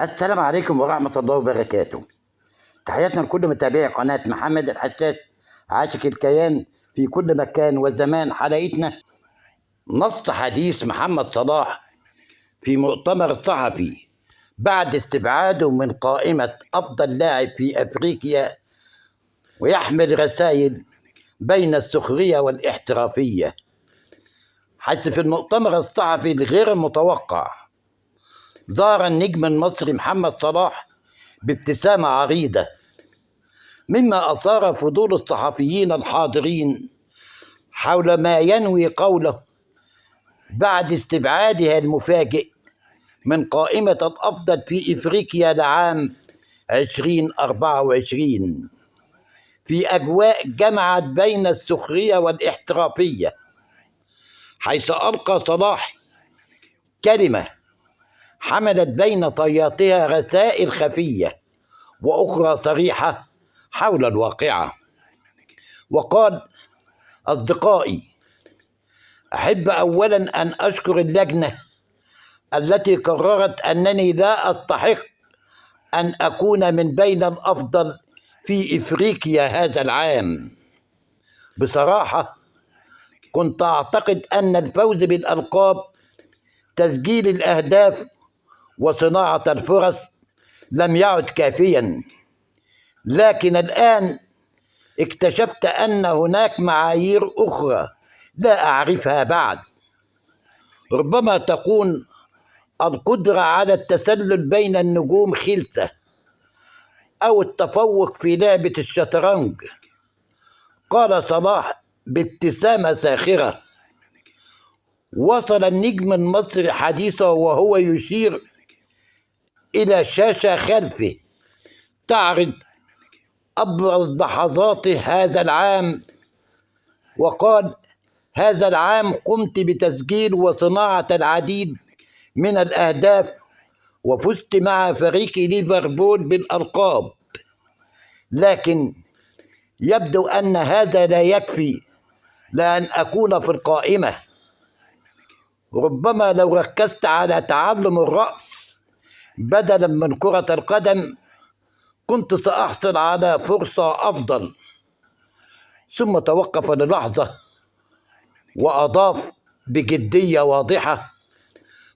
السلام عليكم ورحمة الله وبركاته. تحياتنا لكل متابعي قناة محمد الحشاش عاشق الكيان في كل مكان وزمان. حلقتنا نص حديث محمد صلاح في مؤتمر صحفي بعد استبعاده من قائمة أفضل لاعب في أفريقيا، ويحمل رسائل بين السخرية والاحترافية، حيث في المؤتمر الصحفي الغير المتوقع ظهر النجم المصري محمد صلاح بابتسامة عريضة، مما أثار فضول الصحفيين الحاضرين حول ما ينوي قوله بعد استبعادها المفاجئ من قائمة الأفضل في إفريقيا لعام 2024 في أجواء جمعت بين السخرية والاحترافية، حيث ألقى صلاح كلمة حملت بين طياتها رسائل خفية وأخرى صريحة حول الواقعة، وقال: أصدقائي، أحب أولا أن أشكر اللجنة التي قررت أنني لا أستحق أن أكون من بين الأفضل في إفريقيا هذا العام. بصراحة كنت أعتقد أن الفوز بالألقاب، تسجيل الأهداف وصناعة الفرص لم يعد كافيا، لكن الآن اكتشفت أن هناك معايير أخرى لا أعرفها بعد. ربما تكون القدرة على التسلل بين النجوم خلسة، أو التفوق في لعبة الشطرنج. قال صلاح بابتسامة ساخرة. وصل النجم المصري حديثه وهو يشير إلى شاشة خلفه تعرض أبرز لحظات هذا العام، وقال: هذا العام قمت بتسجيل وصناعة العديد من الأهداف، وفزت مع فريق ليفربول بالألقاب، لكن يبدو أن هذا لا يكفي لأن أكون في القائمة. ربما لو ركزت على تعلم الرأس بدلا من كرة القدم كنت سأحصل على فرصة أفضل. ثم توقف للحظة وأضاف بجدية واضحة: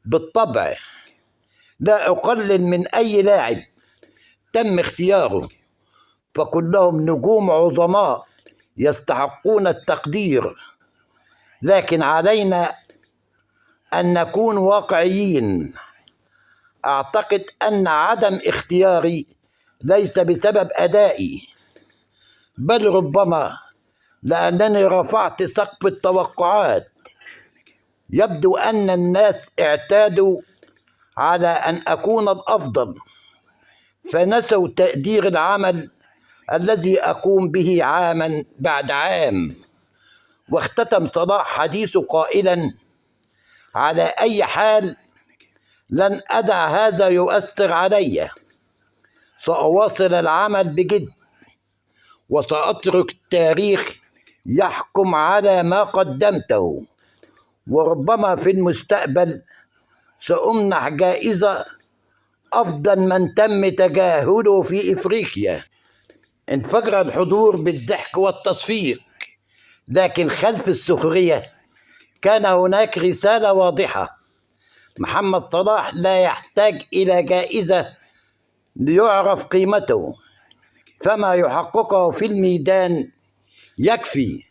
بالطبع لا أقلل من أي لاعب تم اختياره، فكلهم نجوم عظماء يستحقون التقدير، لكن علينا أن نكون واقعيين. أعتقد أن عدم اختياري ليس بسبب أدائي، بل ربما لأنني رفعت سقف التوقعات. يبدو أن الناس اعتادوا على أن أكون الأفضل، فنسوا تقدير العمل الذي أقوم به عاما بعد عام. واختتم صلاح حديثه قائلا: على أي حال لن أدع هذا يؤثر علي، سأواصل العمل بجد، وسأترك التاريخ يحكم على ما قدمته، وربما في المستقبل سأمنح جائزة أفضل من تم تجاهله في إفريقيا. انفجر الحضور بالضحك والتصفيق، لكن خلف السخرية كان هناك رسالة واضحة: محمد صلاح لا يحتاج إلى جائزة ليعرف قيمته، فما يحققه في الميدان يكفي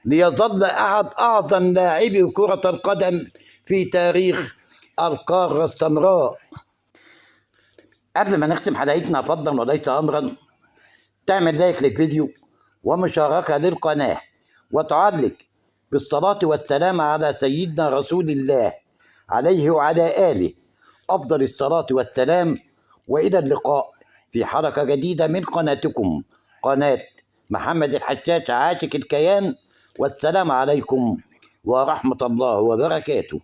ليظل أحد أعظم لاعبي كرة القدم في تاريخ القارة السمراء. قبل ما نختم حلقتنا، فضلا وليس أمرا تعمل لايك للفيديو ومشاركة للقناة، وتعلق بالصلاة والسلام على سيدنا رسول الله عليه وعلى آله أفضل الصلاة والسلام. وإلى اللقاء في حلقة جديدة من قناتكم، قناة محمد الحشاش عاشق الكيان، والسلام عليكم ورحمة الله وبركاته.